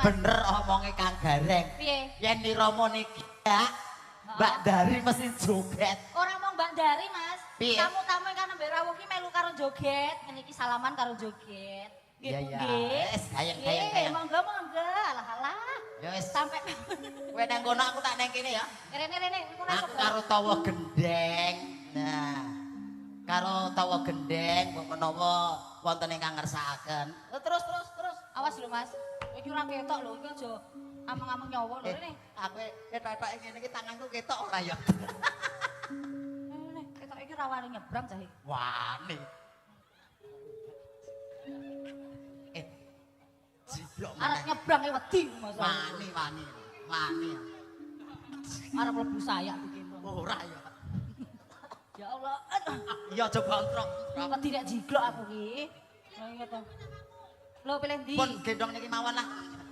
Bener omonge Kang Gareng. Piye? Yen nirama niki ya, Mbak Dari mesti joget. Ora mung Mbak Dari, Mas. Piye? Tamu-tamu ingkang nembe rawuh ki melu karo joget. Ngene iki salaman karo joget. Nggih, Iya, Bu, iya. nggih. Wis, gayeng, gayeng, Nggih, gayeng. monggo monggo. Alah alah. Ya wis, Sampai kowe nang kono, aku tak nang kene ya. Rene rene, iku ora Aku karo tawa gendeng. Nah, karo tawa gendeng mbok menawa wonten ingkang ngersakaken. Eh, terus terus terus. Awas lho, Mas. Iki ora ketok lho, iki aja ameng-ameng nyawa lho Eh, rene. Aku ketok-ketok ngene iki tanganku ketok ora ya? Rene, ketok iki ra wani nyebrang cah iki. Wani. Eh. Jiblok Arep meneh. nyebrang e wedi, Mas. Wani wani. Wani. Arep mlebu sayak iki. Ora ya. Ya Allah. Aduh. Iya, aja bontrok. Wedi nek jiglok aku ki. Lah iya to. Lho, pilih ndi? Pun gendong niki mawon lah.